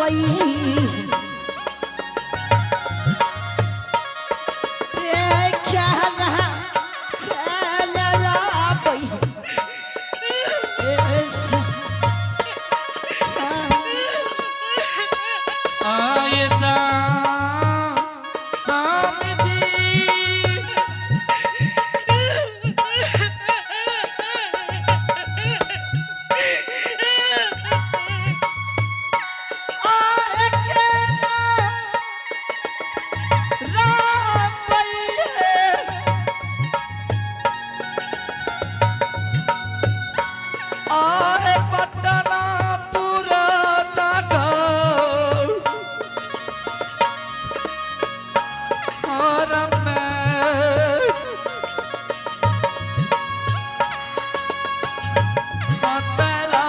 पई ए खेला खेला पई ए आए स्वामी जी। आए केना राम पई आए पटना पुराना गाँव और मैं तेरा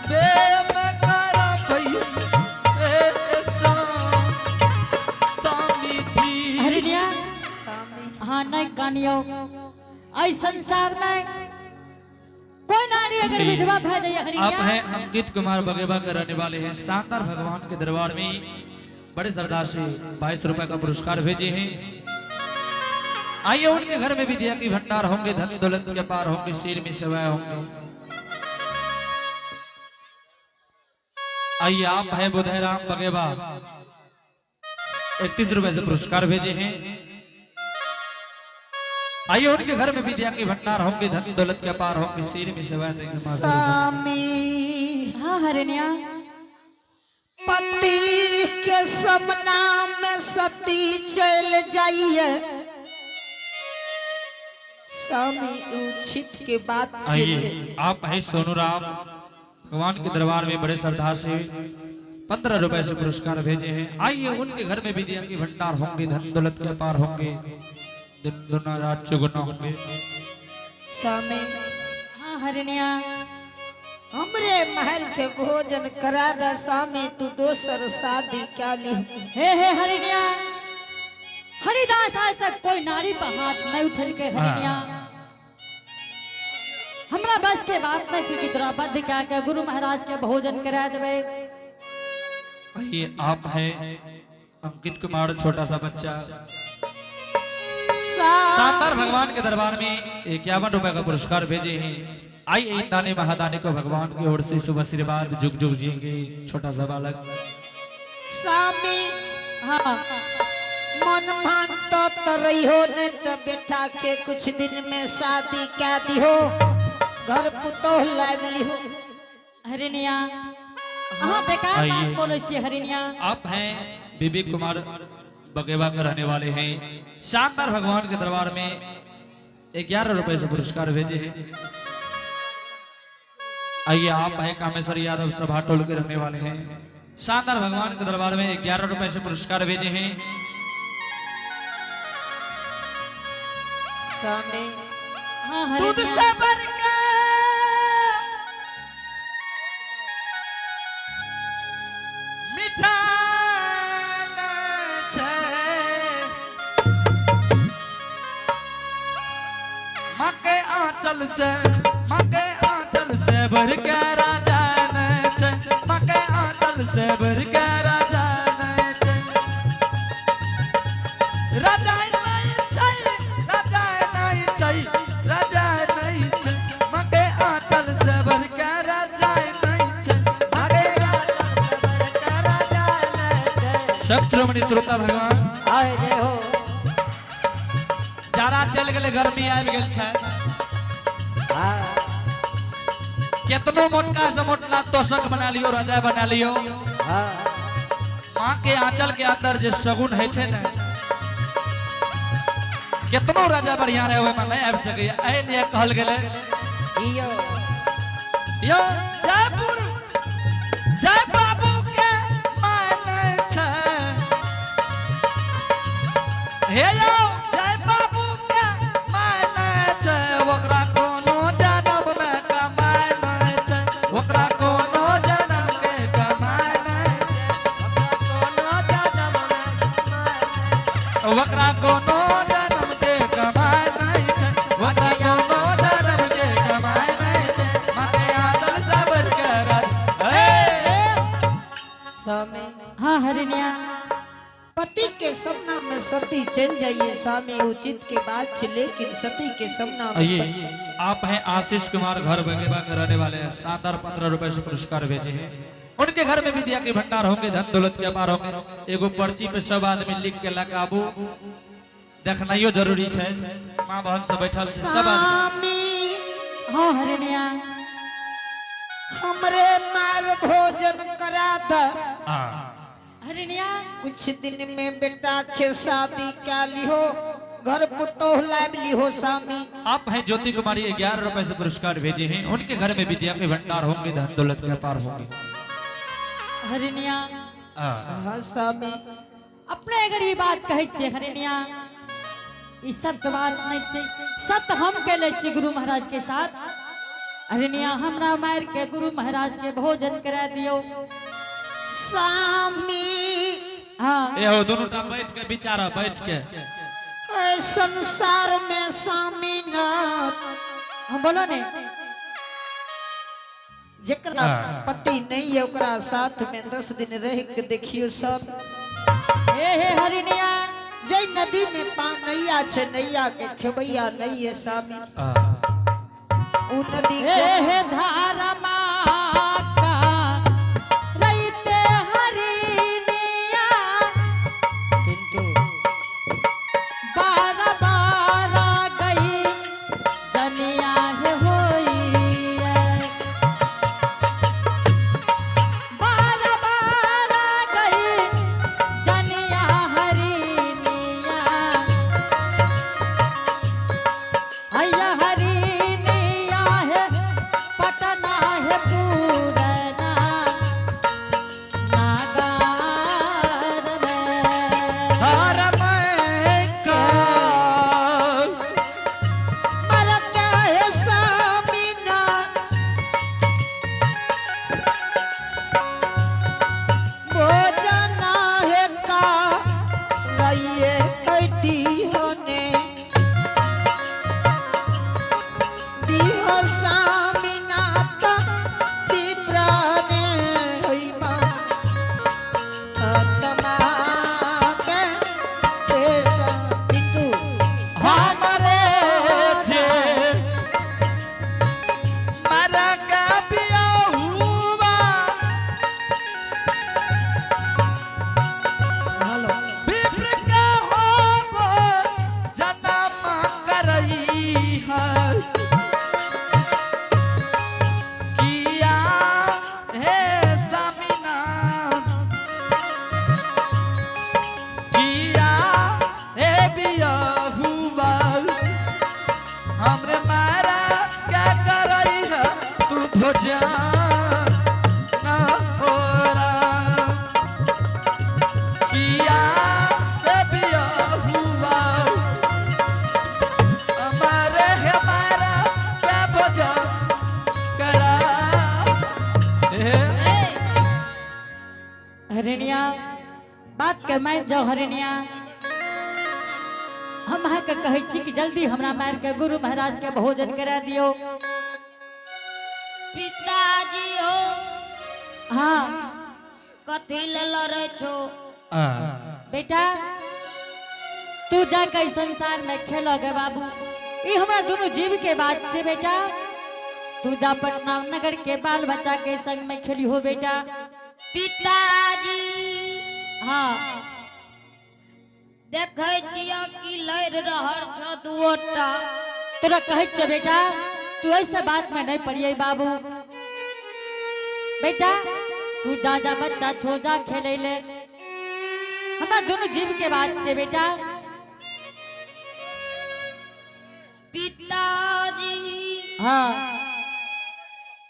बेम करा भई ए स्वामी जी। हरिणिया स्वामी हाँ नहीं कानियो ऐ संसार में कोई नारी अगर विधवा भा जाए आप हरिणिया हैं अंकित कुमार बगेबा के रहने वाले हैं। शानदार भगवान के दरबार में बड़े सरदार से 22 रुपए का पुरस्कार भेजे हैं। आइए उनके घर में विद्या की भंडार होंगे, धन दौलत के पार होंगे, सिर में सेवाएं होंगे। आइए आप हैं बुधराम बगेबा 31 रुपए से पुरस्कार भेजे हैं। आइए उनके घर में विद्या की भंडार होंगे, धन दौलत के पार होंगे, सिर में सेवाएं देंगे मां सरस्वती। स्वामी हाँ हरिणिया पति के सपना में सती चल जाइए स्वामी उचित के बात आइए चले आप है सोनू राम भगवान के दरबार में बड़े श्रद्धा से 15 रुपए से पुरस्कार भेजे हैं। आइए उनके घर में विद्या की भंडार होंगे, धन दौलत के पार होंगे, दिन दुना रात चौगुना होंगे। स्वामी हाँ हरिणिया हमरे महल के भोजन करा दा स्वामी, तू दोसर शादी क्या ली। हे हे हरिणिया, हरिदास आज तक कोई नारी पर हाथ नहीं उठल के हरिणिया। हमरा बस के बात नहीं छै कि तोरा बद्ध क्या के गुरु महाराज के भोजन करा देबै। आइए आप है अंकित कुमार छोटा सा बच्चा शानदार भगवान के दरबार में 51 रुपए का पुरस्कार भेजे हैं। आइए इन दाने महादाने को भगवान की ओर से शुभ आशीर्वाद, जुग जुग जिएंगे छोटा सा बालक। स्वामी हाँ मन मान तो रही हो नहीं तो बेटा के कुछ दिन में शादी क्या दिहो, घर पुतोह लाभ लिहो। हरिणिया, अहाँ बेकार बात आइए। बोलै छियै हरिणिया। आप हैं विवेक कुमार बगेवा के रहने वाले हैं। शानदार भगवान के दरबार में 11 रुपए से पुरस्कार भेजे हैं। आइए आप हैं कामेश्वर यादव सभा टोल के रहने वाले हैं। शानदार भगवान के दरबार में 11 रुपए से पुरस्कार भेजे हैं। स्वामी हाँ दूध हरिणिया से भर के मीठा छै, माँ के आंचल से, माँ के आंचल से भर के राजा ने छै, माँ के आंचल से भर के राजा ने छै, राजा नहीं छै, राजा नहीं छै, राजा नहीं छै, माँ के आंचल से भर के राजा नहीं छै, माँ के आंचल से भर के राजा नहीं छै। सब श्रोमणी श्रोता भगवान आए जय हो। जाड़ा चल गेलै, गर्मी आबि गेल छै। हाँ केतनो मोटका से मोटका तोशक बना लियो, रजाई बना लियो, हाँ माँ के आंचल के अंदर जे शगुन है छै ने, केतनो राजा बढ़िया रहे ओहिमे नहि आबि सकैया। एहि लिए कहल गेलै इयो यो जयपुर जय बाबू के मानै छै, हे यो जय बाबू के मानै छै, ओकरा कोनो जन्म मे कमाय नहि छै, ओकरा कोनो जन्म के कमाय नहि छै, कोनो जन्म में ओकरा कोनो जन्म के कमाय नहि छै, ओकरा कोनो जन्म के कमाय नहि छै, माँ के आंचल सबर के राज ए। स्वामी। हाँ हरिणिया। पति के सपना में सती चल जाइए स्वामी, उचित के बात छे, लेकिन सती के सपना में आइए, आप हैं आशीष कुमार, घर बगेबा के रहने वाले हैं। शानदार 15 रुपए से पुरस्कार भेजे हैं। उनके घर में विद्या के भंडार होंगे, धन दौलत के अपार होंगे। एगो पर्ची पे सब आदमी लिख के लगाबू, देखनाइयो जरूरी छै। माँ बहन सब बैठल छै, सब आदमी। स्वामी। हाँ हरिणिया। हमरे मार भोजन करा द। हाँ। हरिणिया। कुछ दिन में बेटा के शादी का लिहो, घर पुतोह लाब लिहो स्वामी। आप हैं ज्योति कुमारी, 11 रुपए से पुरस्कार भेजे हैं। उनके घर में विद्या के भंडार होंगे, धन दौलत के अपार होंगे। हरिणिया। हाँ। हाँ स्वामी। अपने अगर ई बात कहै छियै हरिणिया, ई सत्य बात नहीं छै। सत्य हम केले छी गुरु महाराज के साथ। हरिणिया, हमरा मार के गुरु महाराज के भोजन करा दियो। स्वामी। हाँ। एहो दोनों टा बैठ के विचार, बैठ के। ऐ संसार में स्वामी नाथ, हम बोलो ने। जेकरा हाँ। पति नहीं है, ओकरा साथ में 10 दिन रह के देखियो सब। हे हे हरिणिया। जै नदी में पा नैया छे, नैया के खेबैया नहीं है स्वामी, हाँ। उ नदी हे के हे धारा का रैते हरिणिया, किंतु बारह बारह गई जनिया हे होई, बारह बारह गई जनिया हरिणिया, हैया हरिणिया है पटना है पूरना नागार में। हर मैं का मर क्या है स्वामी ना, भोजन है का रहिए दीहने दीह स्वामी नाथ विप्राने होइमा आत्मा के देश बिंदु। हमारे जे मरा का पिया हुआ हेलो। विप्र का हो जन्म करई है किया हे सामिना, किया हे बिया हुआ, हमरे मारा क्या करई है तू भोजन न हो रहा। किया हे बिया हुआ, हमारे हमारा क्या भोजन करा हे। हरिणिया, बात के मान जाओ हरिणिया। हम अहाँके कहै छी कि जल्दी हमरा मार के गुरु महाराज के भोजन करा दियो। पिताजी हो। हाँ। कथी ले लड़ै छो? बेटा, तू जाके ई संसार में खेलोगे बाबू, ई हमरा दुनू जीव के बात छे। बेटा, तू जा पटना नगर के बाल बच्चा के संग में खेली हो बेटा। पिताजी। हाँ। देखै छियै कि लड़ि रहल छौ दुओटा। तोरा कहै छियै बेटा, तू ऐसे बात में नहीं पड़िए बाबू। बेटा, तू जा जा, बच्चा छो, जा खेले ले। हमरा दुनू जीव के बात छे बेटा। पिताजी। हाँ।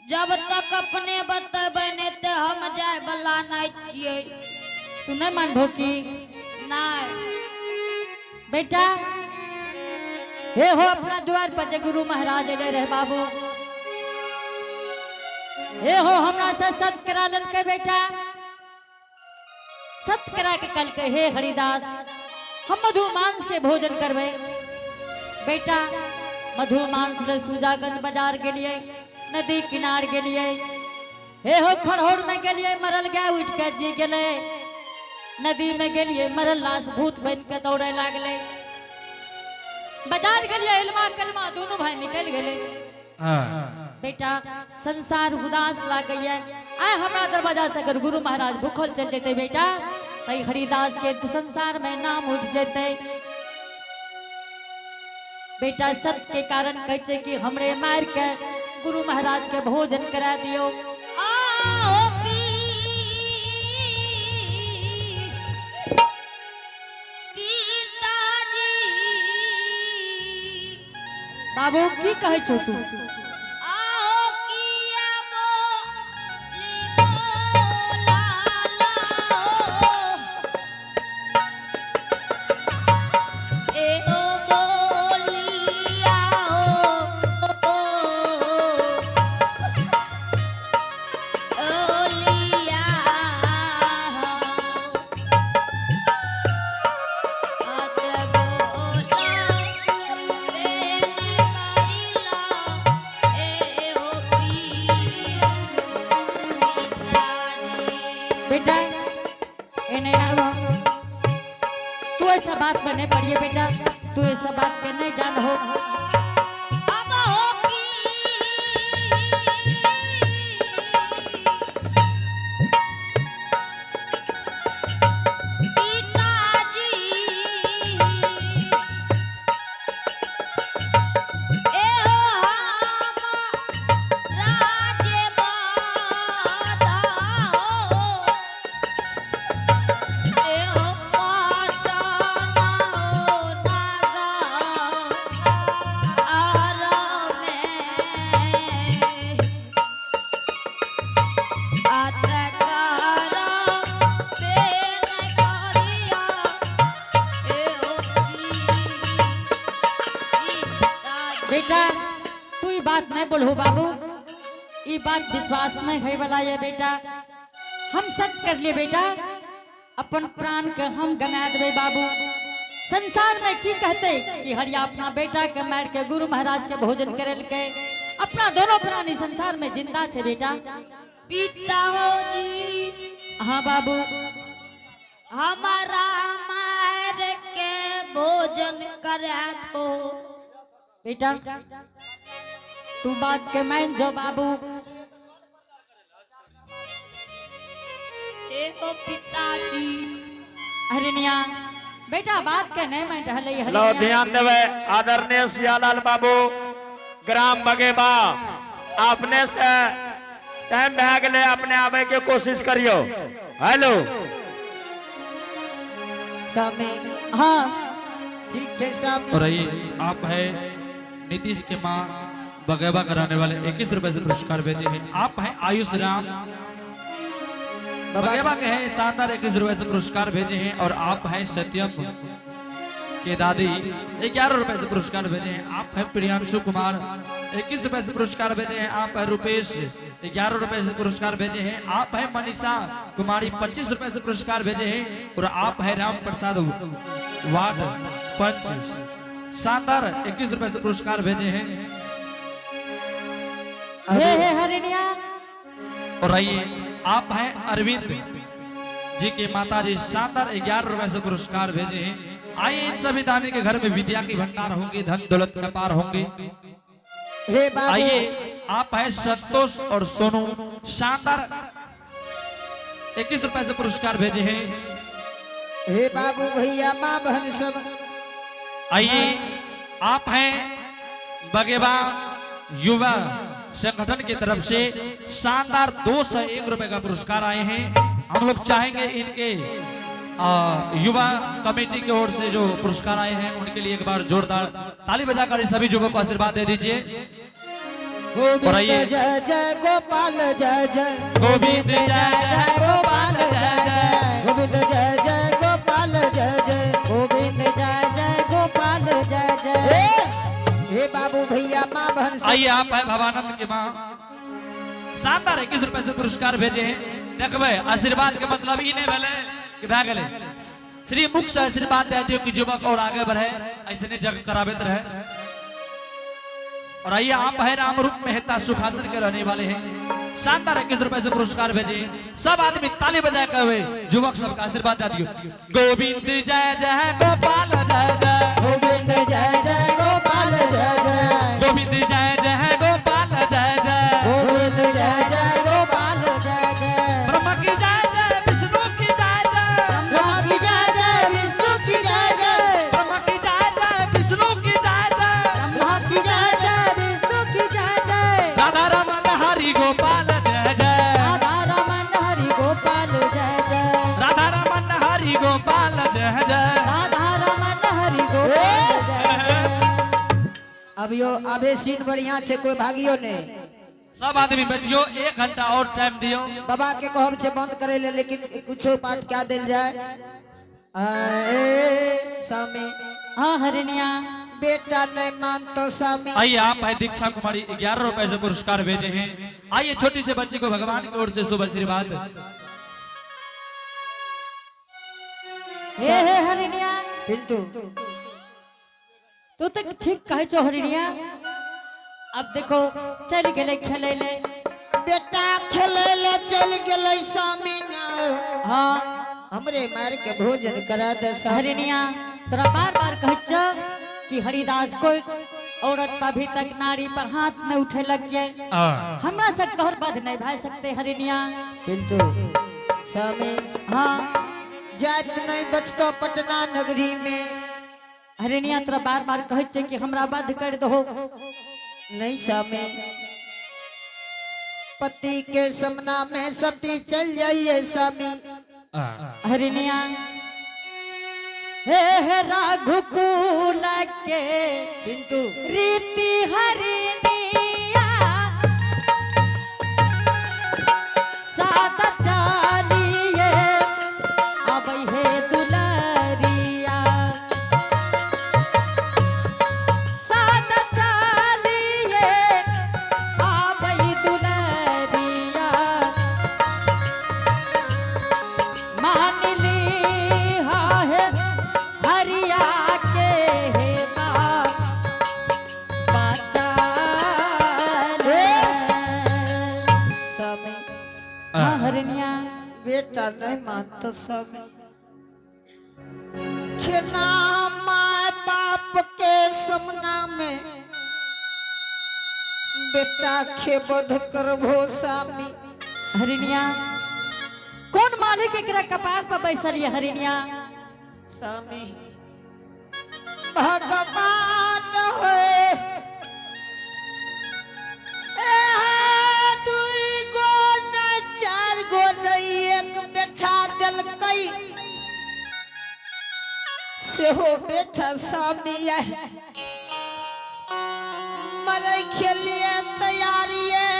जब तक अपने बतेबै नहि तऽ हम जाय वाला नहि छियै। तू नहीं मानबो की? नहि। बेटा, हे हो अपना द्वार पर जे गुरु महाराज एले रहे बाबू, हे हो हमरा से सत करा लेलकै बेटा। सत करा के कहलकै, हे हरिदास, हम मधु मांस के भोजन करबै। बेटा, मधु मांस ले सुजागंज बाजार गेलिए, नदी किनार गेलिए। हे हो खड़होर में गेलिए मरल गाय उठ के जी गेले, नदी में गेलिए मरल लाश भूत बन के दौड़े लागले, बाजार गेलिए इल्मा कलमा दोनों भाई निकल गेले। बेटा संसार उदास लागैया, आय हमरा दरवाजा से अगर गुरु महाराज भूखल चल जेते बेटा तई हरिदास के संसार में नाम उठ जेते। बेटा सत्य के कारण कहै छै कि हमरे मार के गुरु महाराज के भोजन करा दियो। आओ पिताजी। बाबू की कहै छौ तू? आओ किया बोली बोला लाओ, ए ओ बोलिया ओ ओलिया अत बोला बेन कैला ए हो पिताजी। बेटा एने आवा, तू ऐसा बात में नहीं पढ़िए बेटा, तू ऐसा बात के नहीं जान हो। अब हो की पिताजी, ए हो हम राज बाधाओ, ए हो पटना हो नागा आर में अतकार बेन करिया ए ओ पिताजी। बेटा तू ई बात नहीं बोलहो बाबू, ई बात विश्वास नहीं है वाला ये बेटा। हम सत्य कर लिए बेटा, अपन प्राण के हम गमा देबै बाबू। संसार में की कहते कि हरिया अपना बेटा के मार के गुरु महाराज के भोजन करल के, अपना दोनों प्राणी संसार में जिंदा छे बेटा। पिता हो जी। हाँ बाबू। हमारा मार के भोजन करा दो। बेटा तू बात के मान जो बाबू। ए हो पिताजी। हरिनिया बेटा बात के नहीं मान रहले लो हरिनिया। ध्यान देवे आदरणीय सियालाल बाबू ग्राम बगेबा, अपने से टाइम भए गेलै, अपने आवे के कोशिश करियो। हेलो स्वामी। हाँ ठीक छै स्वामी। और ये आप है नीतीश के माँ बगेबा कराने वाले 21 रुपए से पुरस्कार भेजे हैं। आप हैं आयुष राम बगेबा के हैं, शानदार 21 रुपए से पुरस्कार भेजे हैं। और आप हैं सत्यम के दादी 11 रुपए से पुरस्कार भेजे हैं। आप हैं प्रियांशु कुमार 21 रुपए से पुरस्कार भेजे हैं। आप हैं रुपेश 11 रुपए से पुरस्कार भेजे हैं। आप हैं मनीषा कुमारी 25 रुपए से पुरस्कार भेजे हैं। और आप हैं राम प्रसाद वार्ड पंच शानदार 21 रुपए से पुरस्कार भेजे हैं। हे हे हरिनिया। और आइए आप हैं अरविंद जी के माता जी शानदार 11 रुपए से पुरस्कार भेजे हैं। आइए इन सभी दानी के घर में विद्या की भंडार होंगे, धन दौलत का पार होंगे। हे बाबू। आइए आप हैं संतोष और सोनू शानदार 21 रुपए से पुरस्कार भेजे हैं। हे बाबू भैया माँ बहन सब। आइए आप हैं बगेबा युवा संगठन की तरफ से शानदार 201 रुपए का पुरस्कार आए हैं। हम लोग चाहेंगे इनके युवा कमेटी की ओर से जो पुरस्कार आए हैं उनके लिए एक बार जोरदार ताली बजाकर इन सभी युवकों को आशीर्वाद दे दीजिए। गोविंद आइए। जय जय गोपाल जय जय। गोविंद जय जय गोपाल जय जय। गोविंद जय जय गोपाल जय जय। गोविंद जय जय गोपाल जय जय। हे हे बाबू भैया माँ बहन सब। आइए आप है भवानंद के माँ शानदार 21 रुपए से पुरस्कार भेजे हैं। देखबे आशीर्वाद के मतलब ई नहीं भेले कि भए गेलै, श्री मुख से आशीर्वाद दे दियो कि युवक और आगे बढ़े, ऐसे नहीं जग कराबेत रहे। और आइए आप है रामरूप मेहता सुखासन के रहने वाले हैं। शानदार 21 रुपए से पुरस्कार भेजे। सब आदमी ताली बजा के हुए युवक सबका आशीर्वाद दे दियो। गोविंद जय जय गोपाल जय जय, गोविंद जय जय गोपाल जय जय, गोविंद जय जय गोपाल जय जय, गोविंद जय जय गोपाल जय जय, ब्रह्मा की जय जय, विष्णु की जय जय, ब्रह्मा की जय जय, विष्णु की जय जय, ब्रह्मा की जय जय, विष्णु की जय जय, ब्रह्मा की जय जय, विष्णु की जय जय, राधा रमन हरि गोपाल जय जय, राधा रमन हरि गोपाल जय जय, राधा रमन हरि गोपाल जय जय। राधा रमन हरि गोपाल जय जय। अभियो अबे सीन बढ़िया छे, कोई भागियो नहीं। सब आदमी बचियो, 1 घंटा और टाइम दियो। बाबा के कहब से बंद करे ले, लेकिन कुछो पाठ क्या दिल जाए। ए स्वामी। हाँ हरिणिया। बेटा नहीं मानतो स्वामी। आइए आप भाई दीक्षा कुमारी 11 रुपए से पुरस्कार भेजे हैं। आइए छोटी से बच्ची को भगवान की ओर से शुभ आशीर्वाद। हे हे हरिणिया। पिंटू। तू तो ठीक कहे छो हरिणिया। अब देखो चल गेले खेले ले। बेटा खेले ले चल गेले स्वामी ना। हाँ। हमरे मार के भोजन करा दे स्वामी। हरिणिया तोरा बार बार कहे छो कि हरिदास कोई औरत पर अभी तक नारी पर हाथ नहीं उठे लग गए, हमरा से तोहर बध नहीं भा सकते हरिणिया। पिंटू स्वामी। हाँ। जात नहीं बचतो पटना नगरी में। हरिणिया तोरा बार बार कहे छे कि हमरा बध कर दो। नहीं स्वामी, पति के समना में सती चल जाइए स्वामी। हरिणिया हे हे रघुकुल के पिंटू। रीति हरिणिया सात चालिए अब हे दुलरिया, सात चालिए अब दुलरिया, मान ली है हरिया के हे बचा ले। स्वामी। हाँ हरिणिया। बेटा नहीं मानता स्वामी, खेना माँ बाप के समना में बेटा खे बध करभो स्वामी। हरिणिया कौन मालिक एकरा कपार पर बैसल ये हरिणिया? स्वामी भगवान है, ए दुई गो न चार गो नहीं एक बेटा दिलकै, सेहो बेटा स्वामी है मरे के लिए तैयारी है।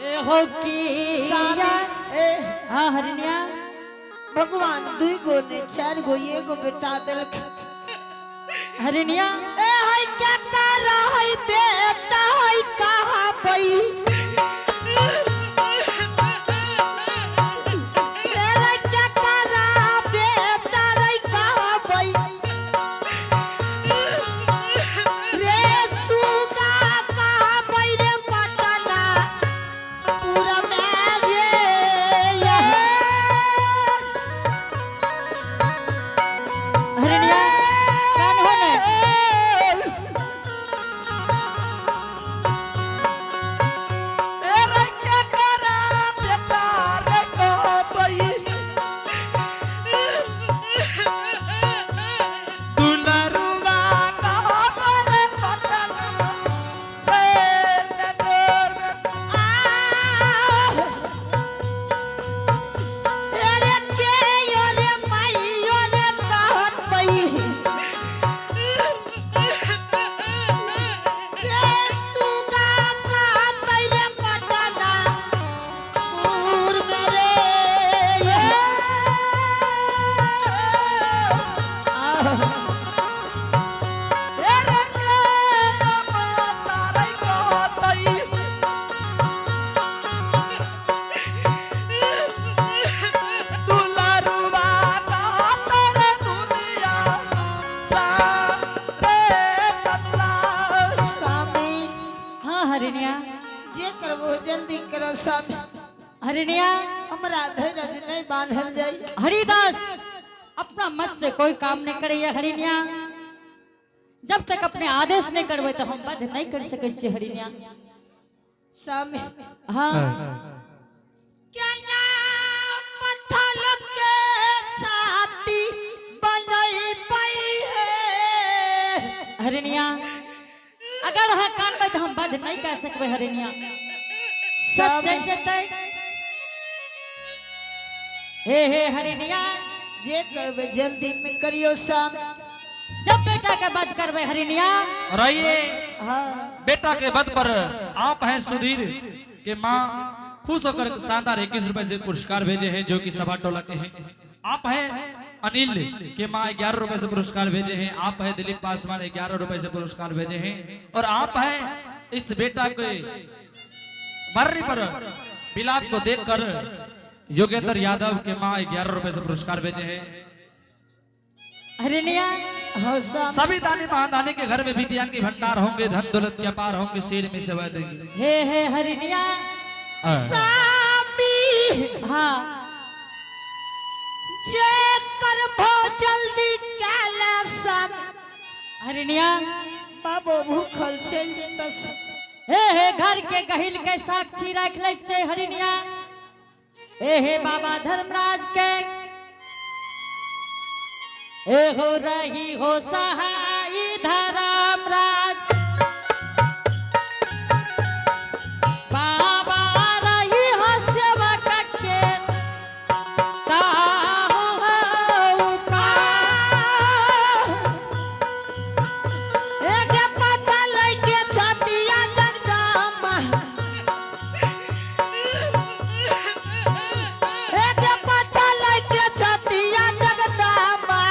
ए हो की स्वामी ए। हाँ हरिणिया। भगवान दुई गो ने चार गो एगो बेटा दिलक। हरिणिया। ए है क्या कर है बेटा है कहाँ पई तेरे क्या कर बेटा रे कहाँ पई रे सुगा कहाँ पई रे पटना पूरा में रे यह। हरिणिया कान हो ने। स्वामी। हरिणिया, हमरा धैर्य नहीं बांधल जाई। हरिदास अपना मत से कोई काम नहीं करे हरिणिया। जब तक अपने आदेश नहीं करबे तो हम बध नहीं कर सके छियै हरिणिया। स्वामी। हाँ। क्या नाम पत्थर के छाती बनई पई है। हरिणिया, अगर अहाँ कानबै तो हम बध नहीं कर सकबै हरिणिया। सब चलि जेतै। हे हे हरिणिया, जे करबे जल्दी में करियो स्वामी। जब बेटा के बध करबै हरिणिया। और आइए, हाँ। बेटा के वध पर आप हैं सुधीर के माँ खुश होकर शानदार 21 रुपए से पुरस्कार भेजे हैं, जो कि सभा टोला के हैं। आप हैं अनिल के माँ 11 रुपए से पुरस्कार भेजे हैं। आप हैं दिलीप पासवान 11 रुपए से पुरस्कार भेजे हैं। और आप हैं इस बेटा के मरने पर विलाप को देखकर योगेंद्र यादव के माँ 11 रुपए से पुरस्कार भेजे हैं। हरिणिया। हाँ स्वामी। सभी दानी महादानी के घर में विद्या के भंडार होंगे, धन दौलत के अपार होंगे, शेर में सेवा देंगे। हे हे हरिणिया। स्वामी। हाँ। जे करबो जल्दी काला स्वामी। हरिणिया। बाबो भूखल चल जेता। हे हे, घर के गहिल के साक्षी राख लै छै हरिणिया। हे हे बाबा धर्मराज के हे हो रही हो सहाय धर्मराज बाबा रही हो सेवक के ताहु हो उपाय। एक पता लैके छतिया जगदम्बा, एक पता लैके छतिया जगदम्बा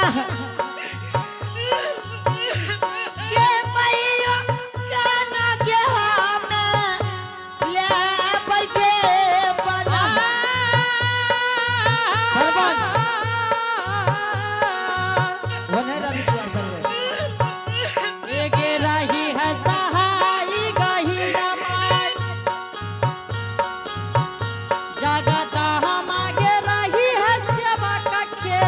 के मैया काना के हमें ले के बना। सरवन। वो नहीं रवि कुमार सरवन। एगे रही है सहाय गही रमाय जगत हम आगे रही है सेवक के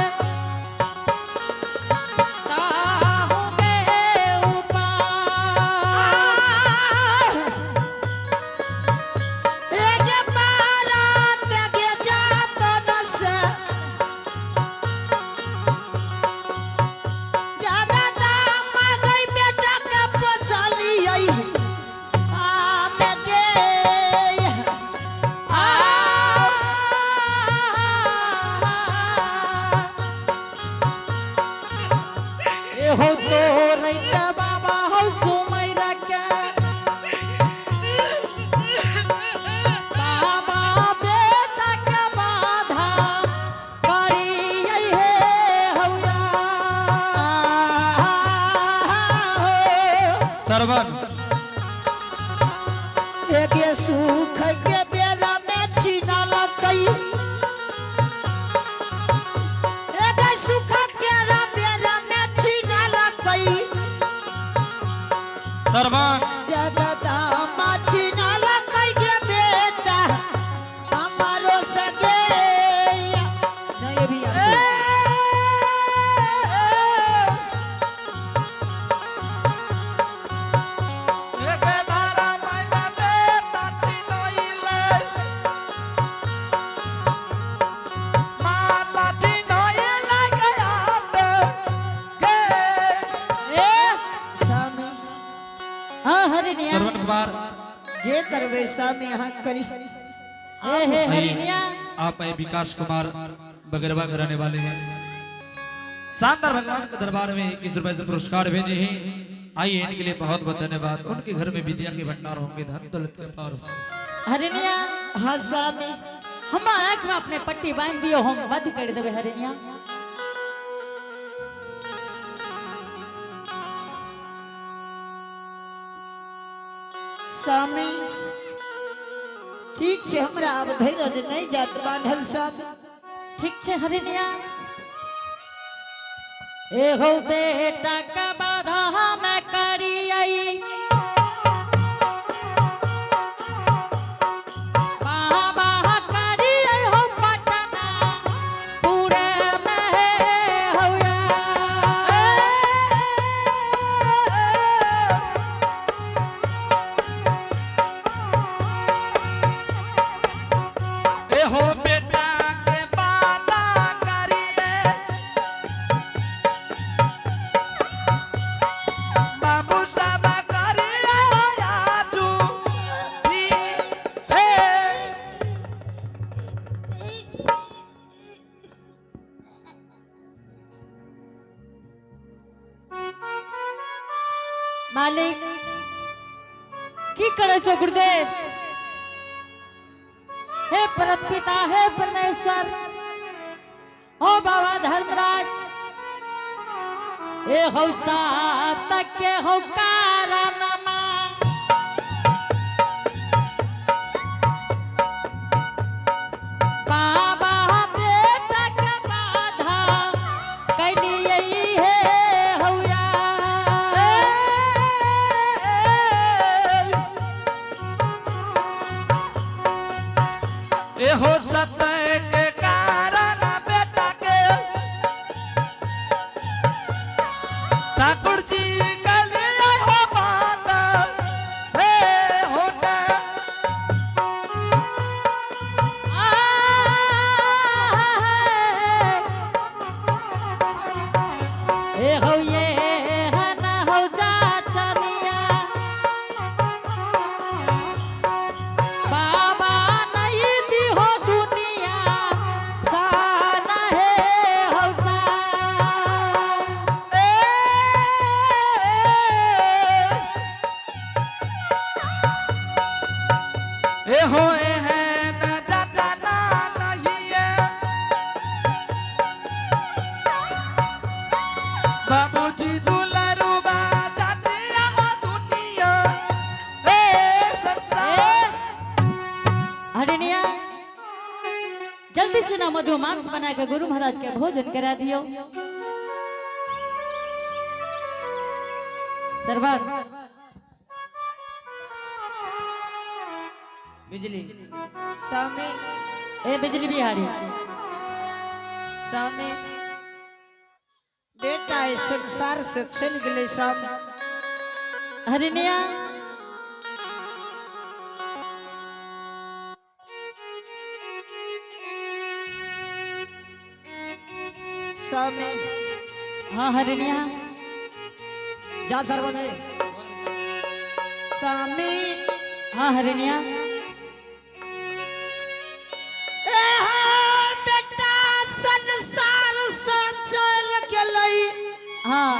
ताहु के उपाय। एक बारात के जात नस जगदम्बा गई बेटा के पोसलियै आम गे। आ एहो तो रैता बाबा हो सुमैरा के बाबा बेटा के बाधा करियै हे हौया। सरवन। एक सुख के बेरा में छीना लकई, एक सुख के बेरा में छीना लकई। सरवन। जगदम्बा छीना लकई के बेटा हमारो सगे नहीं ये भी आपको। ए स्वामी। हाँ हरिणिया। सरवन कुमार। जे करबे स्वामी यहाँ करी। हे हे हरिणिया। आप आए विकास कुमार बगरवा के रहने वाले हैं। शानदार भगवान के दरबार में 21 रुपए से पुरस्कार भेजे हैं। आइए, इनके लिए बहुत बहुत धन्यवाद। उनके घर में विद्या के भंडार होंगे, धन दौलत के पार होंगे। हरिणिया। हाँ स्वामी। हमरा आँख में अपने पट्टी बांधि दियो, हम बध कर देबै हरिणिया। स्वामी, ठीक छै, हमरा आब धैर्य नहीं जात बांधल स्वामी। ठीक छै हरिणिया। एहो बेटा का बाधा मैं करियई बाबा। मालिक की करे छो गुरुदेव? हे परम पिता, हे परमेश्वर, ओ बाबा धर्मराज, ए हौ सात के हौ कारणमा, बाबा बेटा के बाधा कैलिए हे हौया। ए हो सत्य के कारण बेटा के ठाकुर जी कलिया हो बात हे हो ना। ए हौ ये हना हौ जा चनिया, बाबा नहीं दी हो दुनिया साना हे हौ सा। ए हो ए है न जाता ना नहीं है बाबूजी दुलारूबा जाते हो दुनिया ए संसार। हरिणिया, जल्दी से ना मधु मांस बना के गुरु महाराज के भोजन करा दियो। सरवर। बिजली स्वामी। ए बिजली बिहारी। स्वामी, बेटा इस संसार से चल गए स्वामी। हरिणिया। स्वामी। हाँ हरिणिया। जा सरवन स्वामी। हाँ हरिणिया। ए हाँ, बेटा संसार से चल गेलै। हाँ।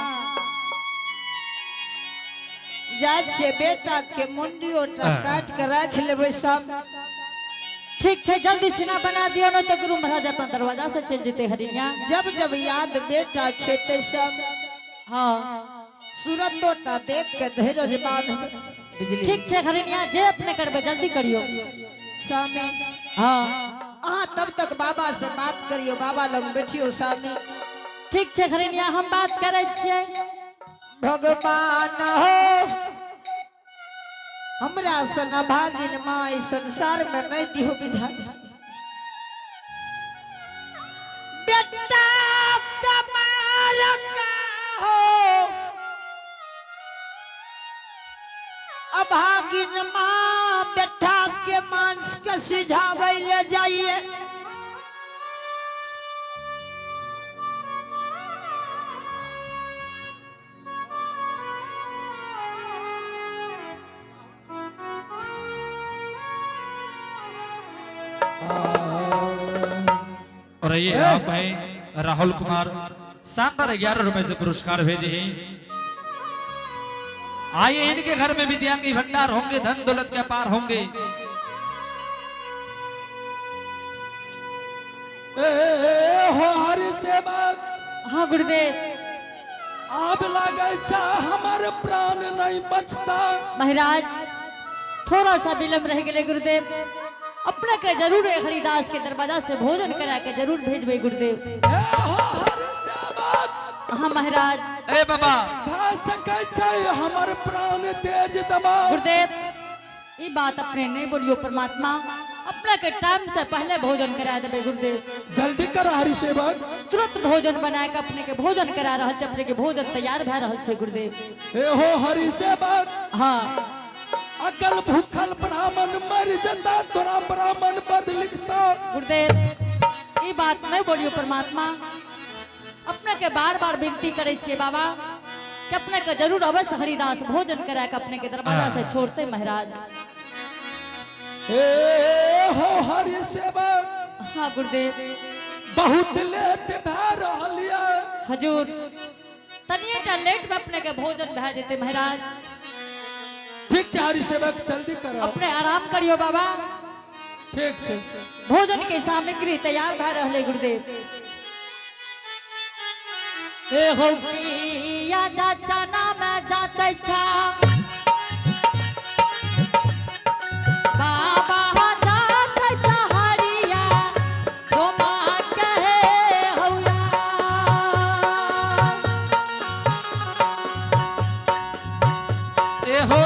जा छे बेटा के मुंडी ओटा काट के राख लेबै सब। ठीक है, जल्दी से ना बना दियो ना तो गुरु महाराज अपन दरवाजा से चल जेते हरिणिया। जब जब याद बेटा खेते सब। हाँ। सूरत ओटा देख के धैर्य बांध बिजली। ठीक है हरिणिया, जे अपने करबे जल्दी करियो। स्वामी। हाँ। अहाँ तब तक बाबा से बात करियो, बाबा लग बैठियो स्वामी। ठीक है हरिणिया, हम बात करै छियै। भगवान हो, हमरा सन अभागिन माँ इस संसार में नहीं दिहो विधान। बेटा कमाल का हो, अभागिन माँ बेटा के मांस के सिझावे ले जाइए। और ये आप हैं राहुल कुमार, शानदार 11 रुपए से पुरस्कार भेजे हैं। आइए, इनके घर में विद्या के भंडार होंगे, धन दौलत के पार होंगे। ए हो हरि सेवक। हाँ गुरुदेव। आब लागे चा हमार प्राण नहीं बचता। महाराज, थोड़ा सा विलंब रह गए गुरुदेव, अपना के जरूर हरिदास के दरवाजा से भोजन करा के जरूर भेजबे गुरुदेव। ए हो हरि सेवक। हाँ महाराज। ए बाबा। भा सकै छै हमर प्राण तेज दबा। गुरुदेव, ये बात अपने नहीं बोलियो, परमात्मा अपना के टाइम से पहले भोजन करा देबे गुरुदेव। जल्दी कर हरि सेवक। तुरंत भोजन बना के अपने के भोजन करा रहल छै, अपने के भोजन तैयार भए रहल छै गुरुदेव। ए हो हरि सेवक। हाँ। अकल भूखल ब्राह्मण मर जता, तोरा ब्राह्मण बद लिखता। गुरुदेव, ये बात नहीं बोलियो, परमात्मा अपने के बार बार विनती करे छिए बाबा कि अपने के जरूर अवश्य हरिदास भोजन करा के अपने के दरवाजा से छोड़ते महाराज। ए हो हरि सेवक। हाँ गुरुदेव। बहुत लेट भए रहल ये। हजूर, तनिए टा लेट में अपने के भोजन भए जेते महाराज। ठीक छै हरि सेवक, जल्दी करो। अपने आराम करियो बाबा। ठीक छै। भोजन के सामग्री तैयार भए रहले गुरुदेव। ए हो पिया जा चना में जाचै छा, बाबा जाचै छा हरिया गोमा कहे हौया। ए हो